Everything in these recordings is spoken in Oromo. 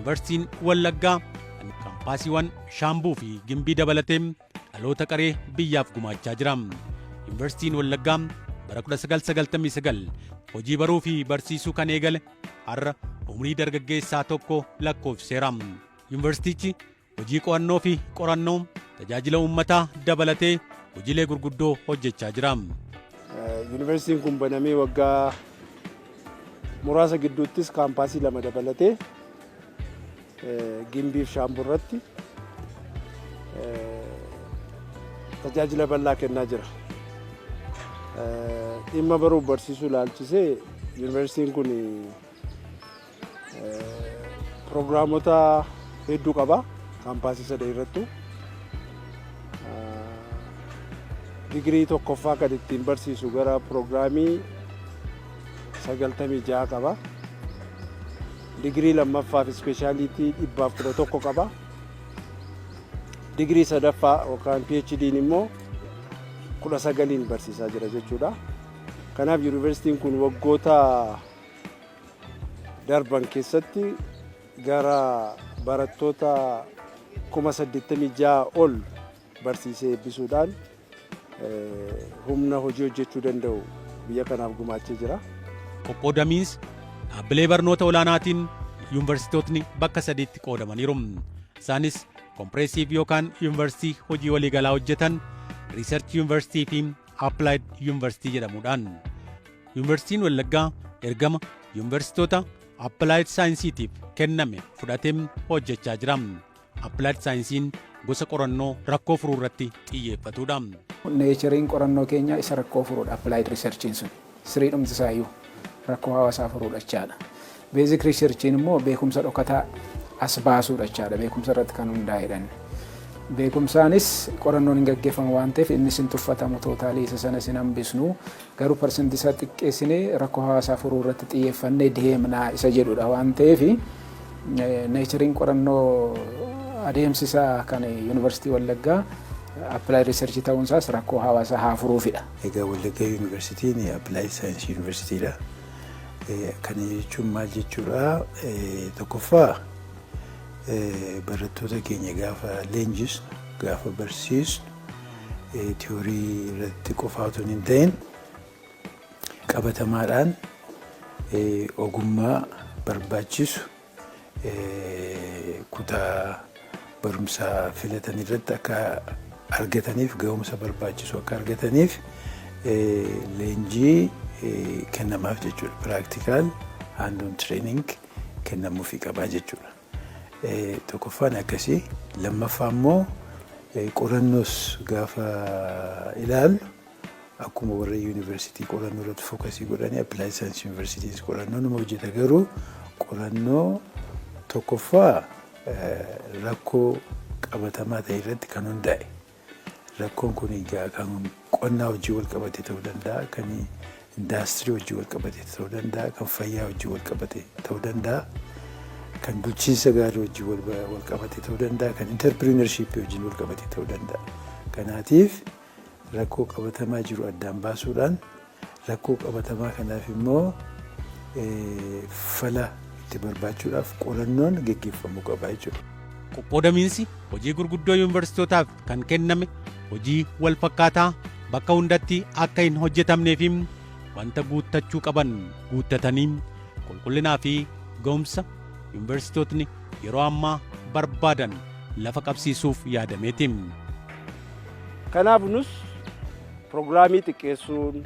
Yuunivarsiitiin Wallaggaa kaampaasiiwwan Shaambuu fi Gimbii dabalatee dhaloota qaree biyyaaf gumaachaa jira. Yuunivarsiitiin Wallaggaa bara 1999 hojii baruu fi barsiisuu kan eegale har'a umurii dargaggeessaa tokko lakkoofseera. Yuunivarsiitichi hojii qo'annoo fi qorannoo tajaajila uummataa dabalatee hojiilee gurguddoo hojjechaa jira. Yuunivarsiitiin kun banamee waggaa muraasa gidduuttis kaampaasii lama dabalatee Gimbii fi Shaambuu irratti tajaajila bal'aa kennaa jira. Dhimma baruuf barsiisuu ilaalchisee yuunivarsiitiin kun piroogiraamota hedduu qaba kaampaasii sadii irrattu. Digirii tokkoffaa kan ittiin barsiisu gara piroogiraamii 96 qaba. Digirii lammaffaa fi ispeeshaaliitii 111 qaba. Digirii sadaffaa yookaan PhD'n immoo 19n barsiisaa jira jechuudha. Kanaaf yuunivarsiitiin kun waggoota darban keessatti gara barattoota 86,000 ol barsiisee eebbisuudhaan humna hojii hojjechuu danda'u biyya kanaaf gumaachee jira. Qoqqoodamiinsa dhaabbilee barnoota olaanaatiin yuunivarsiitotni bakka sadiitti qoodamaniiru. Isaanis comprehensive yookaan yuunivarsiitii hojii waliigalaa hojjetan, research yuunivarsiitii fi applied yuunivarsiitii jedhamuudhaan. Yuunivarsiitiin Wallaggaa ergama yuunivarsiitota applied saayinsiitiif kenname fudhatee hojjechaa jira. Applied saayinsiin gosa qorannoo rakkoo furuu irratti xiyyeeffatudha. Natureiin qorannoo keenya isa rakkoo furuudha, applied researchiin sun. Siriidhumti isaayyuu rakkoo hawaasaa furuudha jechaadha. Basic researchiin immoo beekumsa dhokataa as baasuudha jechaadha. Beekumsa irratti kan hundaa'edha. Beekumsaanis qorannoon hin gaggeeffamu waan ta'eef innis hin tuffatamu, totally isa sanas hin hambisnu, garuu percentii isaa xiqqeessinee rakkoo hawaasaa furuu irratti xiyyeeffannee deemnaa isa jedhudha waan ta'eef, natureiin qorannoo adeemsisaa kan Yuunivarsiitii Wallaggaa applied research ta'uun isaas rakkoo hawaasaa haa furuufidha. Egaa Wallaggaa Yuunivarsiitiin applied science yuunivarsiitiidha. Kana jechuun maal jechuudha? Tokkoffaa, barattoota keenya gaafa leenjisnu, gaafa barsiisnu, theory irratti qofaa otoo hin ta'in qabatamaadhaan ogummaa barbaachisu kutaa barumsaa filatan irratti akka argataniif, ga'umsa barbaachisu akka argataniif leenjii kennamaaf jechuudha. Practical hands-on training kennamuufii qabaa jechuudha. Tokkoffaan akkasii, lammaffaa immoo qorannoos gaafa ilaallu, akkuma warra yuunivarsiitii qorannoo irratti focusii godhanii, applied science yuunivarsiitiinis qorannoo nama hojjeta, garuu qorannoo tokkoffaa rakkoo qabatamaa ta'e irratti kan hundaa'e. Rakkoon kun egaa kan qonnaa wajjin wal qabate ta'uu danda'a, kan indaastirii wajjin wal qabate ta'uu danda'a, kan fayyaa wajjin wal qabate ta'uu danda'a, kan bulchiinsa gaarii wajjin wal qabate ta'uu danda'a, kan entrepreneurshipii wajjin wal qabate ta'uu danda'a. Kanaatiif rakkoo qabatamaa jiru addaan baasuudhaan, rakkoo qabatamaa kanaaf immoo fala itti barbaachuudhaaf qorannoon geggeeffamuu qaba jechuudha. Qoqqoodamiinsi hojii gurguddoo yuunivarsiitootaaf kan kenname hojii wal fakkaataa bakka hundatti akka hin hojjetamnee fi wanta guuttachuu qaban guuttatanii qulqullinaa fi ga'umsa yuunivarsiitotni yeroo ammaa barbaadan lafa qabsiisuuf yaadameeti. Kanaaf nus piroogiraamii xiqqeessuun,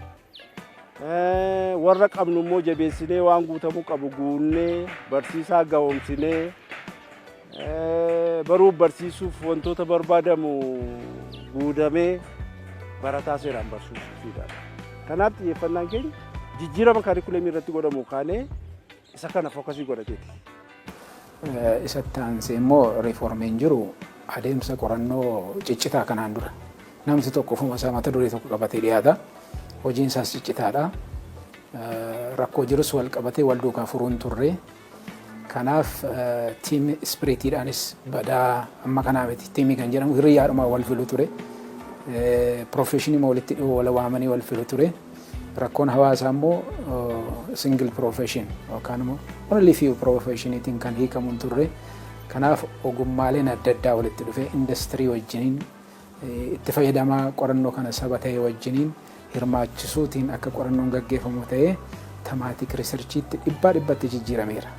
warra qabnu immoo jabeessinee, waan guutamuu qabu guunnee, barsiisaa ga'oomsinee, baruuf barsiisuuf wantoota barbaadamu guutamee barataa seeraan barsiisuufidha. Kanaaf xiyyeeffannaan keenya jijjiirama kaarikuleemii irratti godhamu kaanee isa kana focusii godhateeti. Isatti aansee immoo reformiin jiru adeemsa qorannoo ciccitaa kanaan dura. Namni tokko ofuma isaa mata duree tokko qabatee dhiyaata. Hojiin isaas ciccitaadha. Rakkoo jirus wal qabatee wal duukaa furuun turre. Kanaaf team spiritiidhaanis badaa amma kanaa miti. Teamii kan jedhamu hiriyyaadhuma wal filu ture. Professionii walitti dhiyoo wal waamanii wal filu ture. Rakkoon hawaasaa immoo single profession yookaan immoo only few professioniitiin kan hiikamu hin turre. Kanaaf ogummaaleen adda addaa walitti dhufee industirii wajjiniin, itti fayyadamaa qorannoo kana saba ta'e wajjiniin hirmaachisuutiin akka qorannoon gaggeeffamu ta'ee thematic researchiitti dhibbaa dhibbatti jijjiirameera.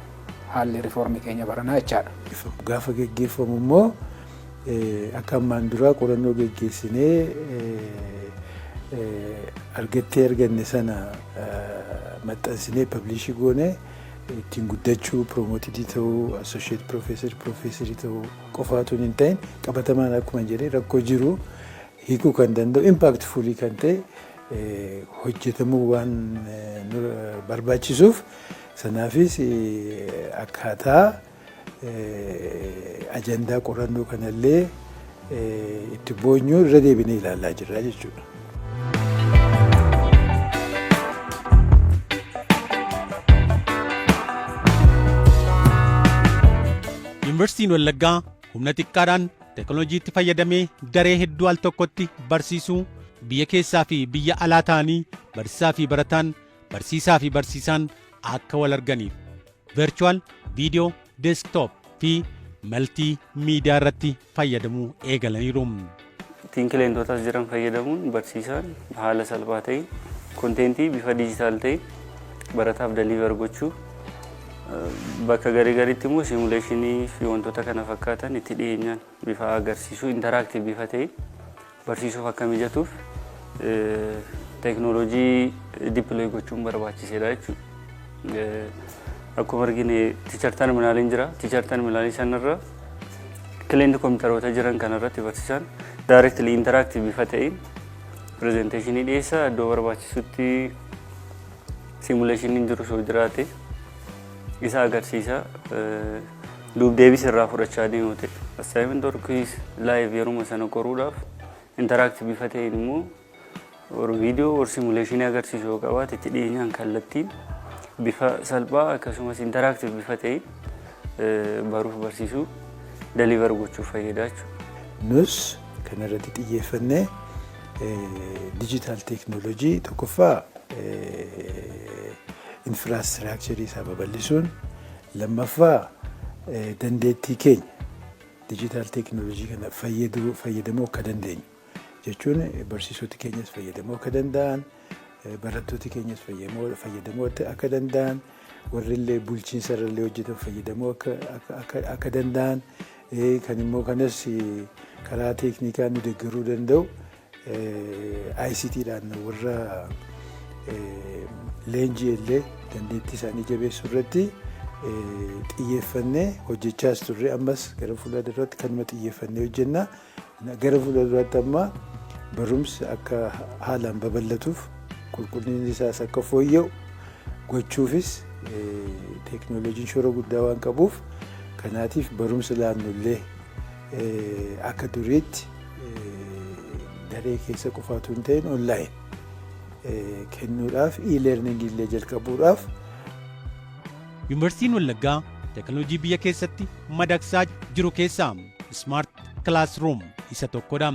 Haalli riifoormii keenya baranaa jechaadha. Gaafa geggeeffamu immoo akka ammaan duraa qorannoo geggeessinee argattee arganne sana maxxansinee, publish goone, ittiin guddachuu, promoted ta'uu, associate professor, professor ta'uu qofaatu hin ta'in, qabatamaan akkuma jedhee rakkoo jiru hiikuu kan danda'u, impactful kan ta'e hojjetamuu waan barbaachisuuf, sanaafis akkaataa ajandaa qorannoo kanallee itti boonyuu irra deebinee ilaalaa jirra jechuudha. Yuunivarsiitiin Wallaggaa humna xiqqaadhaan teekinooloojiitti fayyadamee daree hedduu al tokkotti barsiisuu, biyya keessaa fi biyya alaa ta'anii barsiisaa fi barataan, barsiisaa fi barsiisaan akka wal arganiif virtual video desktop fi multimedia irratti fayyadamuu eegalaniiru. Thin clientootaas jiran fayyadamuun barsiisaan haala salphaa ta'een content bifa digital ta'een barataaf deliver gochuu, bakka garii gariitti immoo simulation fi wantoota kana fakkaatan itti dhiyeenyaan bifa agarsiisuu, interactive bifa ta'een barsiisuuf akka mijatuuf teeknooloojii deploy gochuun barbaachiseedha jechuudha. Akkuma argine teacher terminaliin jira. Teacher terminal sanarra client kompiitaroota jiran kanarratti barsiisaan directly interactive bifa ta'een presentation dhiyeessa, iddoo barbaachisutti simulationiin jiru soo jiraate isa agarsiisa, duub deebis irraa fudhachaa deemu ta'e, assignment or quiz live yeruma sana qoruudhaaf interactive bifa ta'een immoo or video or simulation agarsiisu yoo qabaate, itti dhiyeenyaan kallattiin bifa salphaa akkasumas interactive bifa ta'een baruuf barsiisuu deliver gochuuf fayyada jechuudha. Nus kanarratti xiyyeeffannee digital technology tokkoffaa infrastructure isaa babal'isuun, lammaffaa dandeettii keenya digital technology kana fayyadamuu akka dandeenyu jechuun barsiisoti keenyas fayyadamuu akka danda'an, barattooti keenyas fayyadamuu akka danda'an, warri illee bulchiinsa irra hojjetan fayyadamuu akka danda'an, kan immoo kanas karaa teeknikaa nu deeggaruu danda'u ICTdhaan warra leenjii illee dandeettii isaanii jabeessuu irratti xiyyeeffannee hojjechaas turre. Ammas gara fuula duraatti kanuma xiyyeeffannee hojjenna. Gara fuula duraatti amma barumsi akka haalaan babal'atuuf, qulqullinni isaas akka fooyya'u gochuufis teeknooloojiin shoora guddaa waan qabuuf, kanaatiif barumsa laannullee akka duriitti daree keessa qofaatu hin ta'in online kennuudhaaf, e-learning illee jalqabuudhaaf. Yuunivarsiitiin Wallaggaa teekinooloojii biyya keessatti madaqsaa jiru keessaa Smart Classroom isa tokkodha.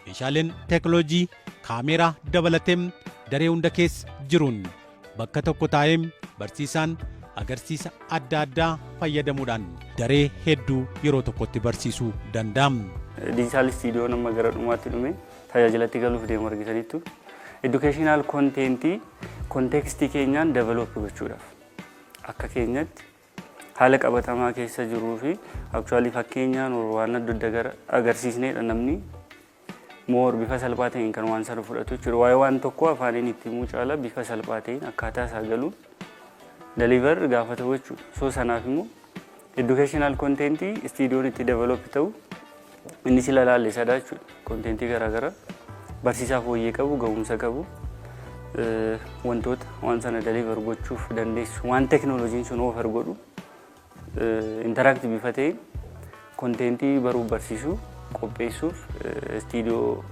Meeshaaleen teekinooloojii kaameeraa dabalatee daree hunda keessa jiruun bakka tokko taa'ee barsiisaan agarsiisa adda addaa fayyadamuudhaan daree hedduu yeroo tokkotti barsiisuu danda'a. Digital studioon amma gara dhumaatti dhume tajaajilatti galuuf deemu argitaniittu. Educational content context keenyaan develop gochuudhaaf akka keenyatti haala qabatamaa keessa jiruu fi actually fakkeenyaan waan adda adda gara agarsiisneedha, namni more bifa salphaa ta'een kan waan sana fudhatu jechuudha. Waa'ee waan tokko afaaniin itti himuu caala bifa salphaa ta'een akkaataa isaa galuun deliver gaafa ta'u jechuudha. So sanaaf immoo educational content studioon itti develop ta'u inni sila laallisadha jechuudha. Content garaagaraa barsiisaa fooyyee qabu, ga'umsa qabu, wantoota waan sana deliver gochuuf dandeessu, waan teknooloojiin sun offer godhu interactive bifa ta'een content baruuf barsiisuu qopheessuuf studio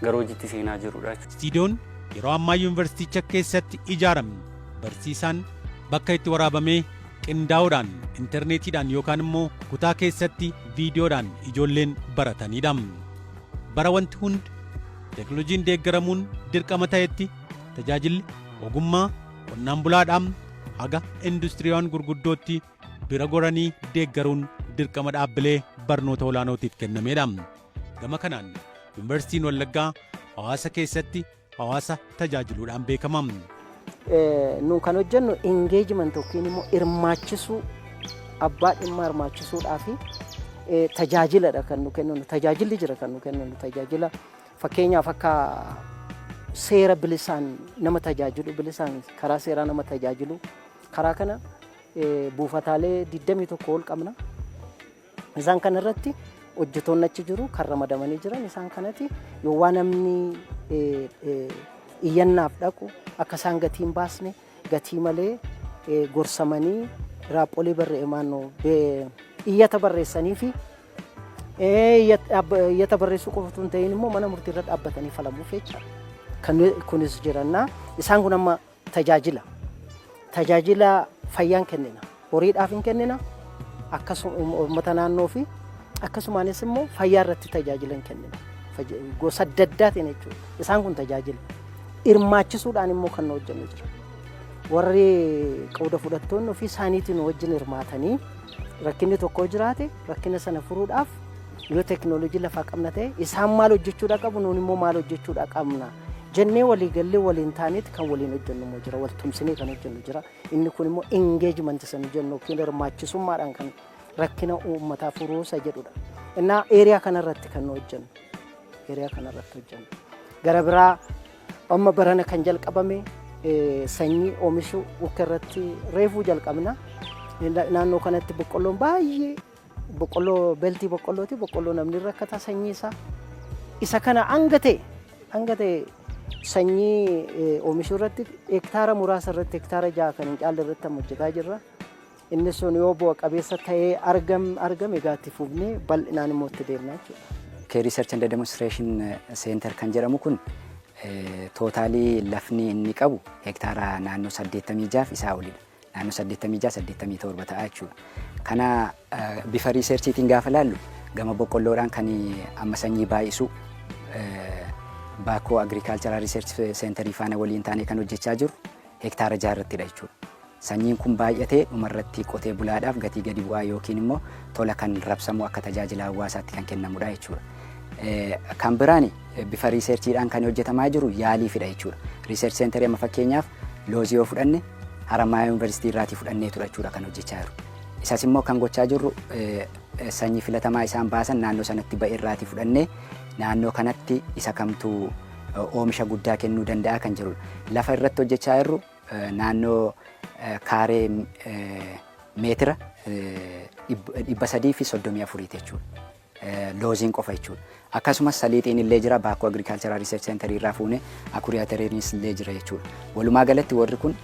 gara hojiitti seenaa jirudha. Istiidiyoon yeroo ammaa yuunivarsiiticha keessatti ijaarame barsiisaan bakka itti waraabamee qindaa'uudhaan intarneetiidhaan yookaan immoo kutaa keessatti viidiyoodhaan ijoolleen baratanidha. Bara wanti hundi teekinooloojiin deeggaramuun dirqama ta'etti. Tajaajilli ogummaa qonnaan bulaadhaan haga industiriiwwan gurguddootti bira goranii deeggaruun dirqama dhaabbilee barnoota olaanootiif kennameedha. Gama kanaan Yuunivarsiitiin Wallaggaa hawaasa keessatti hawaasa tajaajiluudhaan beekama. Nu kan hojjennu engagement yookiin immoo hirmaachisuu, abbaa dhimmaa hirmaachisuudhaa fi tajaajiladha kan nu kenninu. Tajaajilli jira kan nu kenninu. Tajaajila fakkeenyaaf akka seera bilisaan nama tajaajilu, bilisaan karaa seeraa nama tajaajilu, karaa kana buufataalee 21 ol qabna. Isaan kana irratti hojjetoonni achi jiru kan ramadamanii jiran. Isaan kanatti yoo waan namni iyyannaaf dhaqu akka isaan gatii hin baasne, gatii malee gorsamanii, raapholee barreemaannoo iyyata barreessanii fi iyyata barreessuu qofa osoo hin ta'in immoo mana murtii irra dhaabbatanii falamuuf jechaadha. Kan kunis jirannaa isaan kun amma tajaajila. Tajaajila fayyaan kennina. Horiidhaaf hin kennina. Akkasuma uummata naannoo fi akkasumaanis immoo fayyaa irratti tajaajila hin kennina. Gosa adda addaatiin jechuudha. Isaan kun tajaajila. Hirmaachisuudhaan immoo kan nu hojjennu jira. Warri qooda fudhattoonni ofii isaaniitiin wajjin hirmaatanii, rakkinni tokko jiraate rakkina sana furuudhaaf, yoo teekinooloojii lafaa qabna ta'e isaan maal hojjechuudha qabu, nuun immoo maal hojjechuudha qabna jennee walii gallee waliin taaneeti kan waliin hojjennu immoo jira, wal tumsinee kan hojjennu jira. Inni kun immoo engagement sana jennu yookiin hirmaachisummaadhaan kan rakkina uummataa furuusa jedhudha. Innaa area kanarratti kan nu hojjennu, area kanarratti hojjennu. Gara biraa amma barana kan jalqabame sanyii oomishuu ukka irratti reefuu jalqabna. Naannoo kanatti boqqolloon baay'ee, boqqolloo beltii boqqollooti, boqqolloo namni rakkata sanyii isaa. Isa kana hanga ta'e sanyii oomishuu irratti hektaara muraasa irratti, hektaara 6 kan hin caalle irratti amma hojjetaa jirra. Inni sun yoo bu'a qabeessa ta'ee argame egaa itti fufnee bal'inaan immoo itti deemna jechuudha. Ukkee Research and Demonstration Center kan jedhamu kun total lafni inni qabu hektaara naannoo 86 isaa olidha. Naannoo 86, 87 ta'a jechuudha. Kana bifa researchiitiin gaafa laallu, gama boqqolloodhaan kan amma sanyii baay'isu Baakoo Agricultural Research Centerii faana waliin taanee kan hojjechaa jiru hektaara 6 irrattidha jechuudha. Sanyiin kun baay'atee dhumarratti qotee bulaadhaaf gatii gadi bu'aa yookiin immoo tola kan rabsamu, akka tajaajila hawaasaatti kan kennamudha jechuudha. Kan biraan bifa researchiidhaan kan hojjetamaa jiru yaaliifidha jechuudha. Research centerii amma fakkeenyaaf loozii yoo fudhanne, Haramaayaa Yuunivarsiitii irraatii fudhannee jechuudha kan hojjechaa jiru. Isas immoo kan gochaa jirru sanyii filatamaa isaan baasan naannoo sanatti ba'e irraatii fudhannee naannoo kanatti isa kamtu oomisha guddaa kennuu danda'a kan jedhudha. Lafa irratti hojjechaa jirru naannoo kaaree meetira 334ti jechuudha. Looziin qofa jechuudha. Akkasumas saliixiin illee jira, Baakoo Agricultural Research Centerii irraa fuune, akurii atariinis illee jira jechuudha. Walumaa galatti warri kun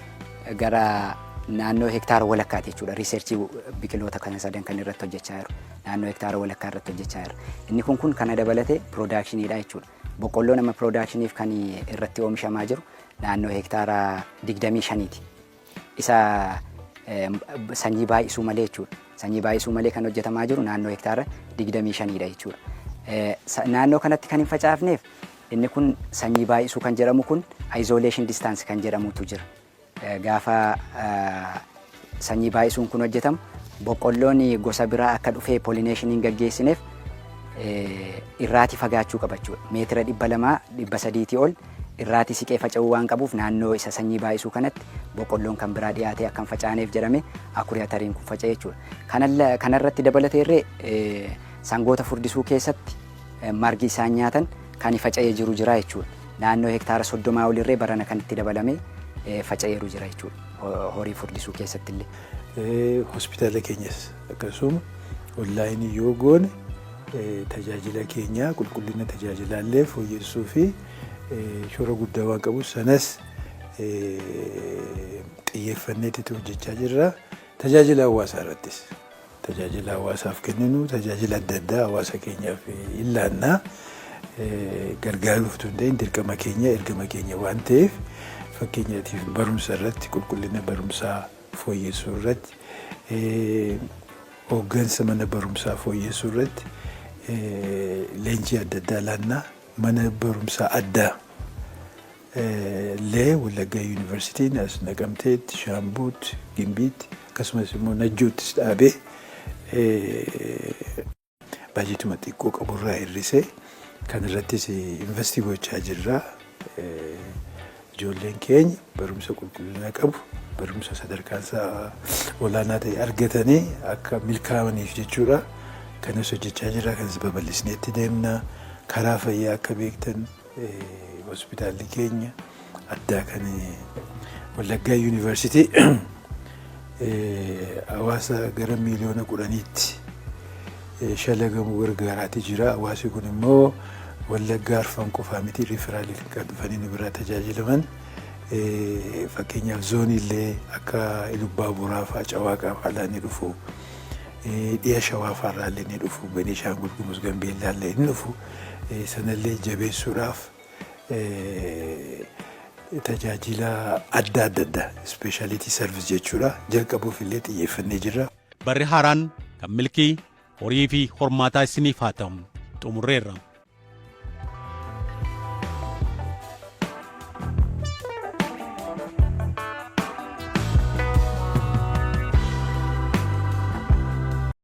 gara naannoo hektaara walakkaati jechuudha. Researchii biqiloota kana sadan kan irratti hojjechaa jiru. Naannoo hektaara walakkaa irratti hojjechaa jira. Inni kun kana dabalatee productioniidha jechuudha. Boqqolloo nama productioniif kan irratti oomishamaa jiru naannoo hektaara 25ti. Isa sanyii baay'isuu malee jechuudha. Sanyii baay'isuu malee kan hojjetamaa jiru naannoo hektaara 25dha jechuudha. Naannoo kanatti kan hin facaafneef inni kun sanyii baay'isuu kan jedhamu kun isolation distance kan jedhamutu jira. Gaafa sanyii baay'isuun kun hojjetamu boqqolloon gosa biraa akka dhufee pollinationiin gaggeessineef irraati fagaachuu qaba jechuudha. Meetira 200, 300tii ol irraati siqee faca'uu waan qabuuf, naannoo isa sanyii baay'isuu kanatti boqqolloon kan biraa dhiyaatee akka hin facaaneef jedhame akurii atariin kun faca'e jechuudha. Kanarratti dabalatee irree sangoota furdisuu keessatti margi isaan nyaatan kan faca'ee jiru jira jechuudha. Naannoo hektaara 30 olirree barana kan itti dabalamee faca'eeru jira jechuudha. Horii furdisuu keessatti illee. Hospitaala keenyas akkasuma onlineii yoo goone tajaajila keenya, qulqullina tajaajilaallee fooyyessuu fi shoora guddaa waan qabu sanas xiyyeeffanneetitu hojjechaa jirra. Tajaajila hawaasaa irrattis tajaajila hawaasaaf kenninu, tajaajila adda addaa hawaasa keenyaaf illaannaa gargaaruuf utuu hin ta'in dirqama keenya, ergama keenya waan ta'eef, fakkeenyaatiif barumsa irratti, qulqullina barumsaa fooyyessuu irratti, hooggansa mana barumsaa fooyyessuu irratti leenjii adda addaa laannaa, mana barumsaa addaa Illee Wallaggaa Yuunivarsiitiin as Naqamteetti, Shaambuutti, Gimbiitti, akkasumas immoo Najjoottis dhaabee baajetuma xiqqoo qaburraa hir'isee kan irrattis invest gochaa jirra. Ijoolleen keenya barumsa qulqullina qabu, barumsa sadarkaan isaa olaanaa ta'e argatanii akka milkaa'aniif jechuudha. Kanas hojjechaa jirra, kanas babal'isneetti deemna. Karaa fayyaa akka beektan hospitaalli keenya addaa kan Wallaggaa Yuunivarsiitii hawaasa gara miiliyoona 10tti shalagamu gargaaraati jira. Hawaasi kun immoo Wallaggaa arfan qofaa miti, referral kan dhufanii nu biraa tajaajilaman. Fakkeenyaaf zooniillee akka Ilubbaa Boraa fa'aa, Cawaaqaa fa'aa ni dhufu. Dhiya Shawaa fa'aa illee ni dhufu. Benishaangul Gumuz, Gambeellaa illee ni dhufu. Sanallee jabeessuudhaaf tajaajila adda adda addaa, specialty service jechuudha, jalqabuuf illee xiyyeeffannee jirra. Barri haaraan kan milkii horii fi hormaataa isiniif haa ta'u. Xumurreerra.